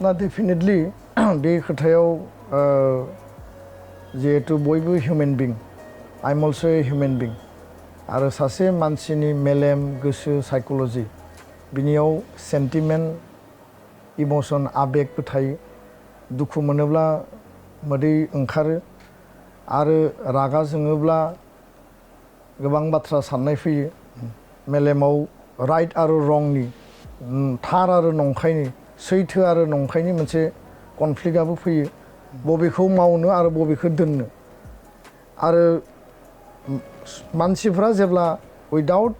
ना डेफिनेटलि बे खोथायाव जिहेतु बयबो human being I am also a human being आरो सासे मानसिनि मेलेम गोसो साइकोल'जि बिनियाव सेन्टिमेन्ट इमोशन आबेगबो थायो दुखु मोनोब्ला मोदै ओंखारो आरो रागा जोङोब्ला गोबां बाथ्रा साननाय फैयो मेलेमाव राइट आरो रंनि थार आरो नंखायनि सैथो आरो नंखायनि मोनसे कनफ्लिक्टआबो फैयो बबेखौ मावनो आरो बबेखौ दोननो आरो मानसिफ्रा जेब्ला उइदाउट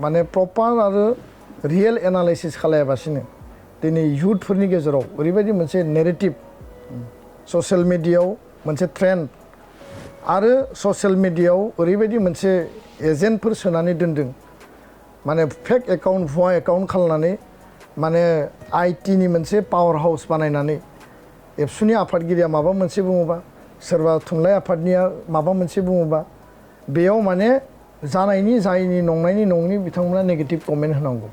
माने प्रपार आरो रियेल एनालाइसिस खालायाबासिनो दिनै इयुथफोरनि गेजेराव ओरैबायदि मोनसे नेरेटिभ ससियेल मिडियायाव मोनसे ट्रेन्ड आरो ससियेल मिडियायाव ओरैबायदि मोनसे एजेन्टफोर सोनानै दोनदों माने फेक एकाउन्ट भुवा एकाउन्ट खालामनानै माने आइटिनि मोनसे पावार हाउस बानायनानै एबसुनि आफादगिरिया माबा मोनसे बुङोबा सोरबा थुनलाइ आफादनिया माबा मोनसे बुङोबा बेयाव माने जानायनि जायैनि नंनायनि नङि बिथांमोना नेगेटिभ कमेन्ट होनांगौ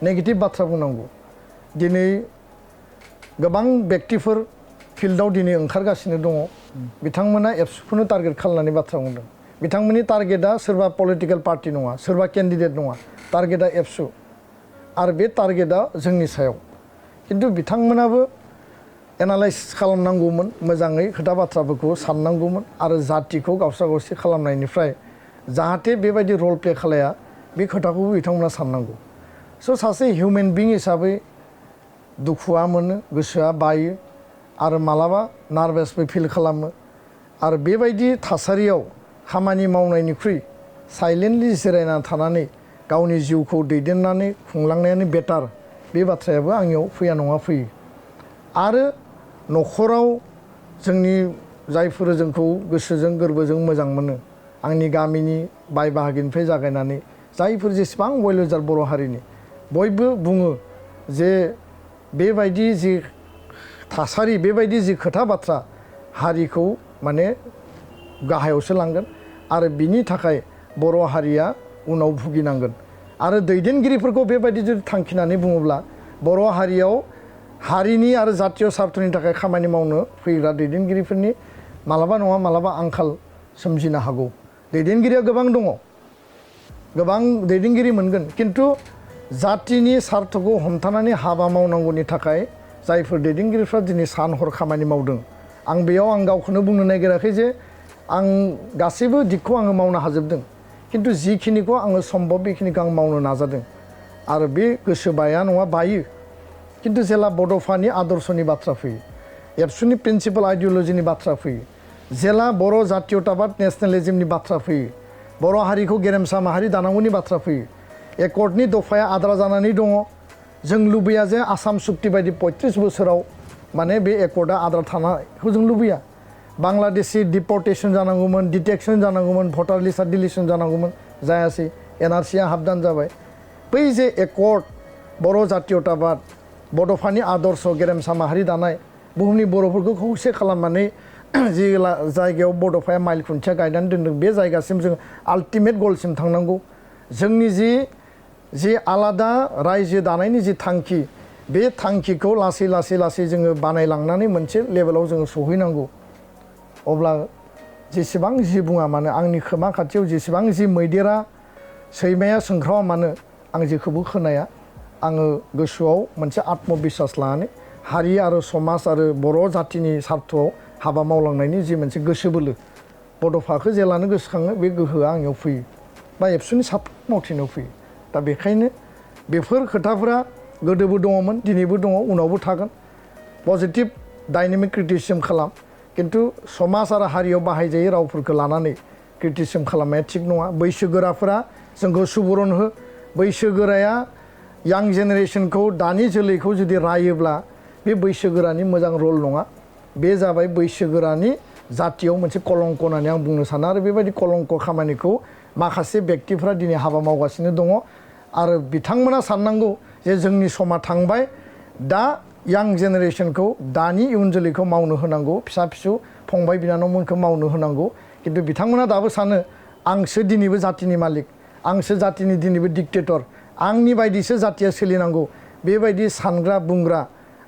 नेगेटिभ बाथ्रा बुंनांगौ दिनै गोबां व्यक्तिफोर फिल्डआव दिनै ओंखारगासिनो दङ बिथांमोना एबसुखौनो टारगेट खालामनानै बाथ्रा बुंदों बिथांमोननि टारगेटआ सोरबा पलिटिकेल पार्टि नङा सोरबा केन्डिडेट नङा टारगेटआ एबसु आरो बे टारगेटआ जोंनि सायाव खिन्थु बिथांमोनाबो एनालाइसिस खालामनांगौमोन मोजाङै खोथा बाथ्राफोरखौ साननांगौमोन आरो जातिखौ गावस्रा गावस्रि खालामनायनिफ्राय जाहाथे बेबायदि रल प्ले खालाया बे खोथाखौबो बिथांमोना साननांगौ स' सासे हिउमेन बिं हिसाबै दुखुआ मोनो गोसोआ बायो आरो मालाबा नार्भासबो फिल खालामो आरो बेबायदि थासारियाव खामानि मावनायनिख्रुइ साइलेन्टलि जिरायना थानानै गावनि जिउखौ दैदेननानै खुंलांनायानो बेटार बे बाथ्रायाबो आंनियाव फैया नङा फैयो आरो न'खराव जोंनि जायफोर जोंखौ गोसोजों गोरबोजों मोजां मोनो आंनि गामिनि बाय बाहागिनिफ्राय जागायनानै जायफोर जेसेबां वेलविजार बर' हारिनि बयबो बुङो जे बेबायदि जि थासारि बेबायदि जि खोथा बाथ्रा हारिखौ माने गाहायावसो लांगोन आरो बिनि थाखाय बर' हारिया उनाव भुगिनांगोन आरो दैदेनगिरिफोरखौ बेबायदि जुदि थांखिनानै बुङोब्ला बर' हारियाव हारिनि आरो जातीय स्वार्थनि थाखाय खामानि मावनो फैग्रा दैदेनगिरिफोरनि मालाबा नङा मालाबा आंखाल सोमजिनो हागौ दैदेनगिरिया गोबां दङ गोबां दैदेनगिरि मोनगोन खिन्थु जातिनि स्वार्थखौ हमथानानै हाबा मावनांगौनि थाखाय जायफोर दैदेनगिरिफ्रा दिनै सान हर खामानि मावदों आं बेयाव आं गावखौनो बुंनो नागिराखै जे आं गासैबो दिगखौ आङो मावनो हाजोबदों खिन्थु जिखिनिखौ आङो सम्भब बेखिनिखौ आं मावनो नाजादों आरो बे गोसो बाया नङा बायो खिन्थु जेला बड'फानि आदर्शनि बाथ्रा फैयो एबसुनि प्रिन्सिपाल आइडिअलजिनि बाथ्रा फैयो जेला बर' जातीयताबाद नेसनेलिज्मनि बाथ्रा फैयो बर' हारिखौ गेरेमसा माहारि दानांगौनि बाथ्रा फैयो एकर्डनि दफाया आद्रा जानानै दङ जों लुबैया जे आसाम सुक्ति बायदि 35 बोसोराव माने बे एकर्डआ आद्रा थानायखौ जों लुबैया बांलादेशि डिपर्टेसन जानांगौमोन डिटेक्सन जानांगौमोन भटार लिस्टआ डिलिसन जानांगौमोन जायासै एनआरसिया हाबदान जाबाय बै जे एकर्ड बर' जातीयताबाद बड'फानि आदर्श गेरेमसा माहारि दानाय बुहुमनि बर'फोरखौ खौसे खालामनानै जि जायगायाव बड'फाया माइल खुन्थिया गायनानै दोनदों बे जायगासिम जों आल्टिमेट गलसिम थांनांगौ जोंनि जि आलादा रायजो दानायनि जि थांखि बे थांखिखौ लासै लासै लासै जोङो बानायलांनानै मोनसे लेभेलाव जोङो सहैनांगौ अब्ला जेसेबां जि बुङा मानो आंनि खोमा खाथियाव जेसेबां जि मैदेरा सैमाया सोंख्रावा मानो आं जेखौबो खोनाया आङो गोसोआव मोनसे आत्मबिश्वास लानानै हारि आरो समाज आरो बर' जातिनि स्वार्थआव हाबा मावलांनायनि जि मोनसे गोसो बोलो बड'फाखौ जेलानो गोसोखाङो बे गोहोआ आंनियाव फैयो बा एबसुनि साफ्रोम मावथिनायाव फैयो दा बेखायनो बेफोर खोथाफोरा गोदोबो दङमोन दिनैबो दङ उनावबो थागोन पजिटिभ डाइनामिक क्रिटिसिजम खालाम खिन्थु समाज आरो हारियाव बाहायजायै रावफोरखौ लानानै क्रिटिसिजम खालामनाया थिग नङा बैसोगोराफोरा जोंखौ सुबुरुन हो बैसोगोराया यां जेनेरेसनखौ दानि जोलैखौ जुदि रायोब्ला बे बैसोगोरानि मोजां रल नङा बे जाबाय बैसोगोरानि जातियाव मोनसे कलंक होननानै आं बुंनो सानो आरो बेबायदि कलंक खामानिखौ माखासे व्यक्तिफ्रा दिनै हाबा मावगासिनो दङ आरो बिथांमोना साननांगौ जे जोंनि समा थांबाय दा यां जेनेरेसनखौ दानि इयुन जोलैखौ मावनो होनांगौ फिसा फिसौ फंबाय बिनानावमोनखौ मावनो होनांगौ खिन्थु बिथांमोना दाबो सानो आंसो दिनैबो जातिनि मालिक आंसो जातिनि दिनैबो डिक्टेटर आंनि बायदिसो जातिया सोलिनांगौ बेबायदि सानग्रा बुंग्रा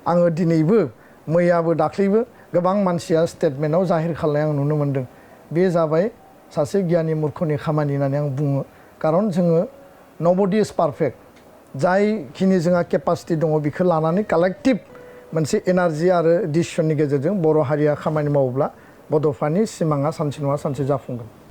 आङो दिनैबो मैयाबो दाख्लैबो गोबां मानसिया स्टेटमेन्टआव जाहिर खालामनाय आं नुनो मोन्दों बे जाबाय सासे गियानि मुर्खनि खामानि होननानै आं बुङो खारन जोङो नबडि इज पारफेक्ट जायखिनि जोंहा केपासिटि दङ बेखौ लानानै कालेक्टिभ मोनसे एनार्जि आरो डिसिसननि गेजेरजों बर' हारिया खामानि मावोब्ला बड'फानि सिमाङा सानसे नङा सानसे जाफुंगोन